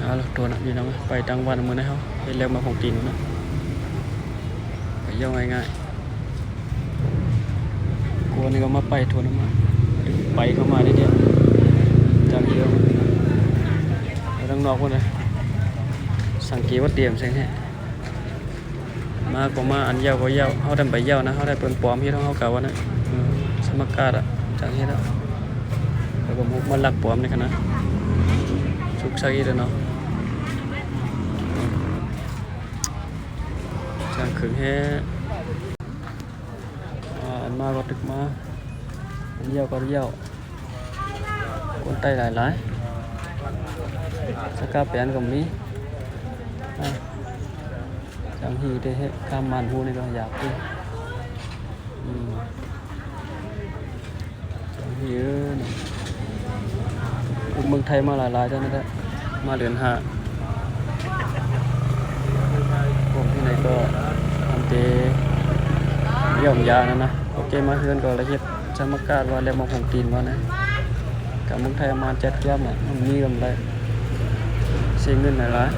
ເອົາລະ ໂທນະພີ່ນ້ອງ ໄປຕັ້ງວັນມື້ນີ້ເຮົາເຮັດແລ້ວມາຂອງກິນນະ ໄປຢ່າວງ່າຍໆ. ກວນນີ້ກໍມາໄປໂທນະ ມາໄປເຂົ້າມາເດດໆ ຈາກທີ່ເຮົາໄປທາງນອກພຸ້ນນະ ສັງເກດວ່າຕຽມແສງແຮງ. ມາກໍມາ ອັນຢ່າວກໍຢ່າວ ເຮົາໄດ້ໄປຢ່າວນະ ເຮົາໄດ້ເບິ່ງປ້ອມເຮັດຂອງເຮົາກະວ່ານະ ເອີ ສະໝັກກາດອະ ຈັ່ງເຮັດອະ ແລ້ວກໍມາລັກປ້ອມນີ້ຫັ້ນນະ ສຸກຊັກອີກແລ້ວເນາະ ຈັ່ງເຄິ່ງແຮງ. ອ່າ ອັນມາກໍຕຶກມາ ອັນຢ່າວກໍຢ່າວ. ຄົນໄຕ້ຫຼາຍໆ ສະກາແປນກໍມີ ອ່າ ຈັ່ງຮີເດ ເຮັດກາມມານຮູ້ນີ້ກໍຢາກເດ້ ອືມ ຈັ່ງຮີເອີຍ ຄົນເມືອງໄທມາຫຼາຍໆ ຈັ່ງນັ້ນແຫຼະ ມາເດືອນຫ້າ ພວກທີ່ໃນກໍທຳເຕ ຢ້ຽມຢາມນັ້ນນະ. ໂອເຄ ມາເຮືອນກໍລະເຮັດສະໝັກກາດວ່າແລ້ວມາຂອງກິນວ່ານະ ກະເມືອງໄທມາຈັດກຽມນະ ມັນມີກຳໄລ ເສຍເງິນຫຼາຍໆ.